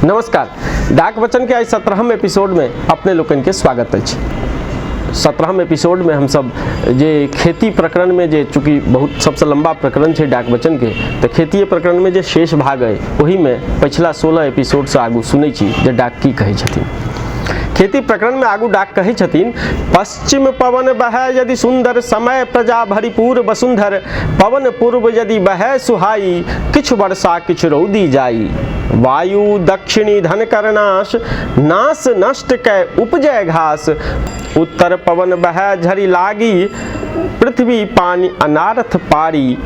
नमस्कार, डाक वचन के आइ 17हम एपिसोड में अपने लोकनि के स्वागत अछि। 17हम एपिसोड में हमसब जे खेती प्रकरण में जे चूँकि बहुत सबसे लंबा प्रकरण छै डाक वचन के, तऽ खेतीये प्रकरण में जे शेष भाग अइ ओहि में पछिला 16 एपिसोड से आगू सुनै छी जे डाक की कहै छथिन। खेती प्रकरण में आगू डाक कहै छथिन, पश्चिम पवन बहै यदि सुंदर, समय प्रजा भरिपूर वसुंधर, पवन पूर्व यदि बहै सुहाई, किछु वर्षा किछु रौदी जाई, वायु दक्षिणी धन कर नाश, नाश नष्ट कै उपजै घास, उत्तर पवन बहै झरी लागी, पृथ्वी पानि अनारथ पारी,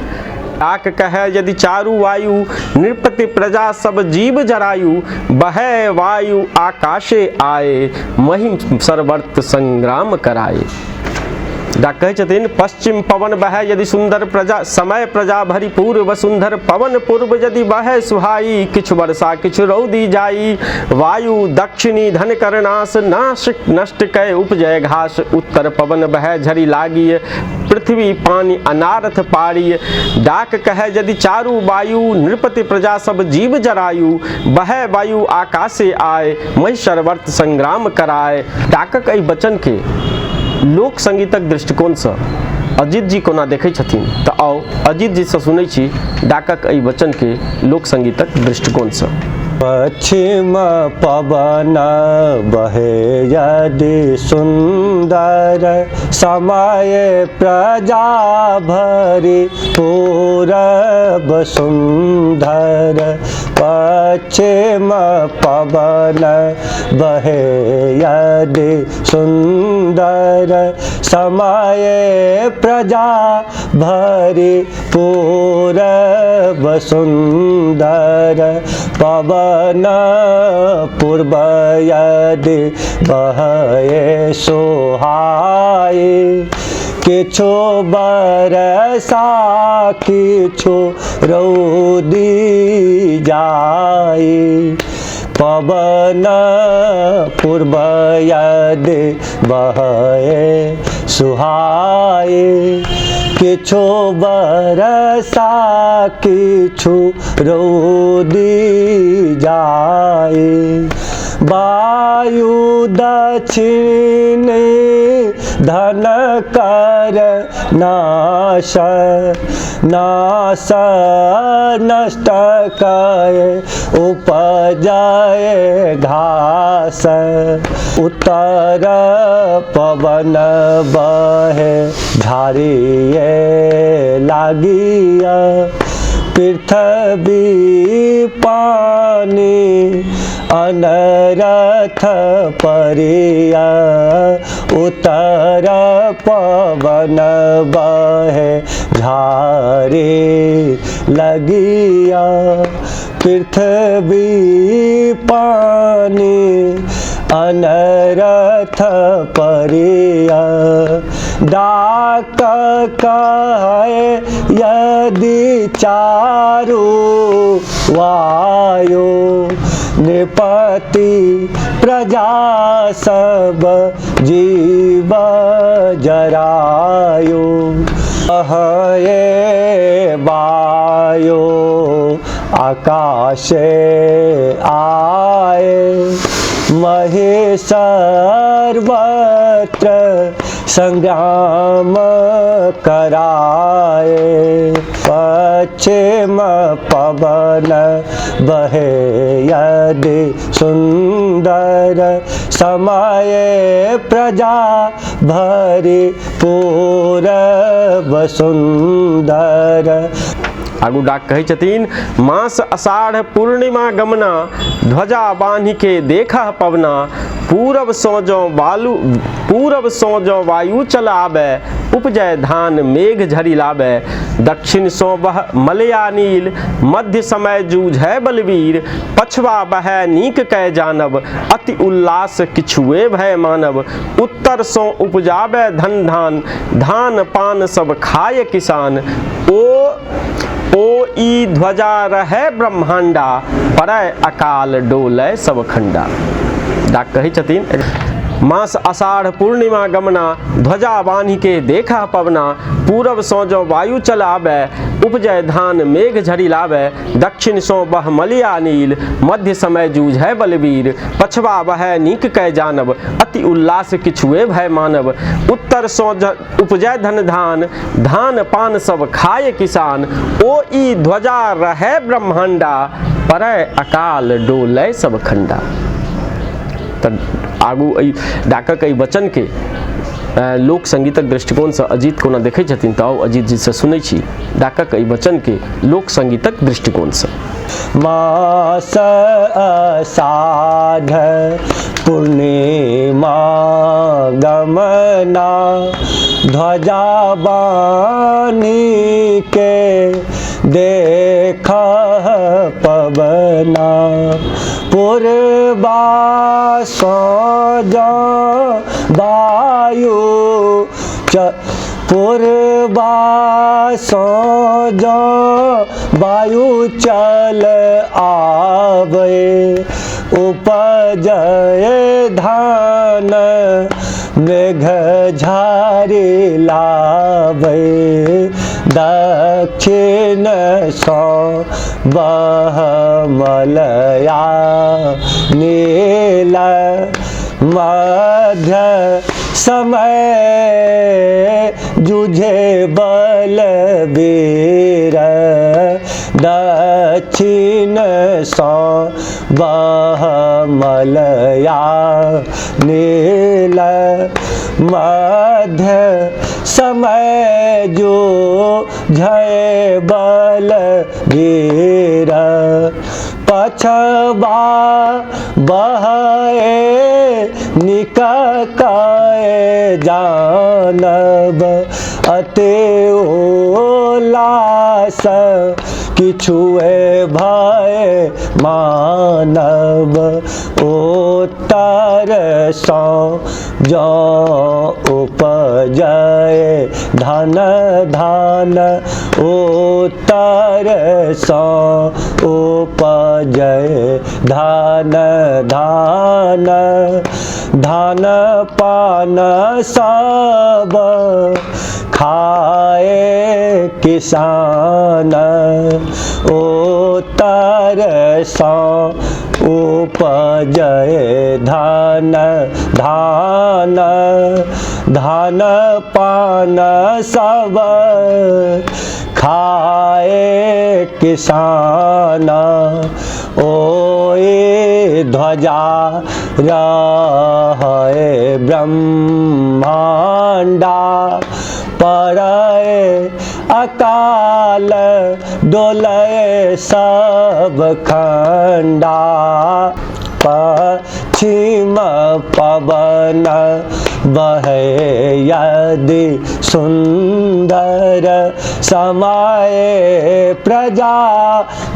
डाक कहै यदि चारू वायु, नृपति प्रजा सब जीव जरायु, बहै वायु आकाशे आए, महिम सर्वर्त संग्राम कराए। डाक कहै छथिन, पश्चिम पवन बहै यदि सुंदर, प्रजा समय प्रजा भरिपूर वसुंधर, पवन पूर्व यदि बहै सुहाई, किछु वर्षा किछु रौदी जाई, वायु दक्षिणी धन कर नाश, नाश नष्ट कै उपजय घास, उत्तर पवन बहै झरी लागी, पृथ्वी पानि अनारथ पारी, डाक कहै यदि चारू वायु, नृपति प्रजा सब जीव जरायु, बहै वायु आकाशे आए, महि सर्वर्त संग्राम कराए। डाकक एहि वचन के लोक संगीतक दृष्टिकोणसँ अजित जी कोना देखै छथिन, तऽ आउ अजित जी सँ सुनै छी डाकक एहि वचन के लोक संगीतक दृष्टिकोणसँ। पश्चिम पवन बहे यदि सुंदर, समय प्रजा भरि पूरब सुंदर, पश्चिम पवन बहे यदि सुंदर, समय प्रजा भरि पूरब सुंदर, पवन पूर्व यदि बहे सोहाई, किछु बरसा किछु रौदी जाई, पवन पूर्व यदि बहे सुहाई, किछु बरसा किछु रौदी जाई, वायु दक्षिण धन कर नाश, नाश नष्ट कै उपजय घास, उत्तर पवन बहे झाड़िए लागिया, पृथ्वी पानि अनरथ परिया, उत्तर पवन बहे झारे लगिया, पृथ्वी पानि अनरथ परिया, डाक कहै यदि चारू वायु, नृपति प्रजा सब जीव जरायु, बहे वायु आकाशे आए, महे सर्वत्र संग्राम कराए, पश्चिम पवन बहे यदि सुंदर, समय प्रजा भरि पूरब सुंदर। आगू डाक कहै छथिन, मास अषाढ़ पूर्णिमा गमना, ध्वजा बान्हि के देखह पवना, पूरब सँ जँ बालू पूरब सँ जँ वायु चल आबे, उपजय धान मेघ झड़ी लाबे, दक्षिण सँ बह मलया नील, मध्य समय जूझै बलवीर, पछवा बहै नीक कै जानब, अति उल्लास किछुए भय मानब, उत्तर सँ उपजाबे धन धान, धान पान सब खाय किसान, ओ ओ ई ध्वजा रहै ब्रह्मांडा, पड़ै अकाल डोलै सब खंडा। डाक कहै छथिन, मास आषाढ़ पूर्णिमा गमना, ध्वजा बान्हि के देखा पवना, पूरब सँ जँ वायु चल आबे, उपजय धान मेघ झड़ी लाबे, दक्षिण सँ बह मलिया नील, मध्य समय जूझै बलबीर, पछबा बहै नीक कै जानब, अति उल्लास किछुए भय मानब, उत्तर सँ उपजय धन धान, धान पान सब खाय किसान, ओ ई ध्वजा रहै ब्रह्मांडा, पड़ै अकाल डोलै सब खंडा। तऽ आगू एहि डाकक एहि वचनके लोक संगीतक दृष्टिकोणसँ अजीत कोना देखै छथिन, तऽ आउ अजीत जीसँ सुनै छी डाकक एहि वचनके लोक संगीतक दृष्टिकोणसँ। मास आषाढ़ पूर्णिमा गमना, ध्वजा बानी के देख पवना, पूर्वा सँ वायु पूर्वा सँ वायु चल आवे, उपजय धान मेघ झारी लावे, दक्षिण सँ बह मलया नील, मध्य समय जुझे बलबीर, दक्षिण सँ बह मलया नील, मध्य समय जुझे बलबीर, पछबा बहे निककाए जानब, अति उल्लास किछुए भय मानब, उत्तर सँ जँ उपजय धन धान, उत्तर सँ उपजय धन धान, धान पान सब खाए किसान, उत्तर सँ उपजय धन धान, धान पान सब खाए किसान, ओए ध्वजा रहे ब्रह्मांडा, पड़े अकाल डोलय सब खंडा, पश्चिम पवन बहे यदि सुंदर, समाये प्रजा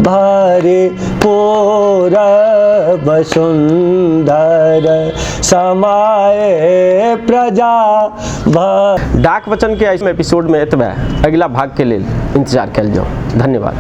भरि पूरब सुंदर, समाये प्रजा भरि। डाक वचन के एहि एपिसोड में एतबे, अगिला भाग के लेल इंतजार कयल जाउ। धन्यवाद।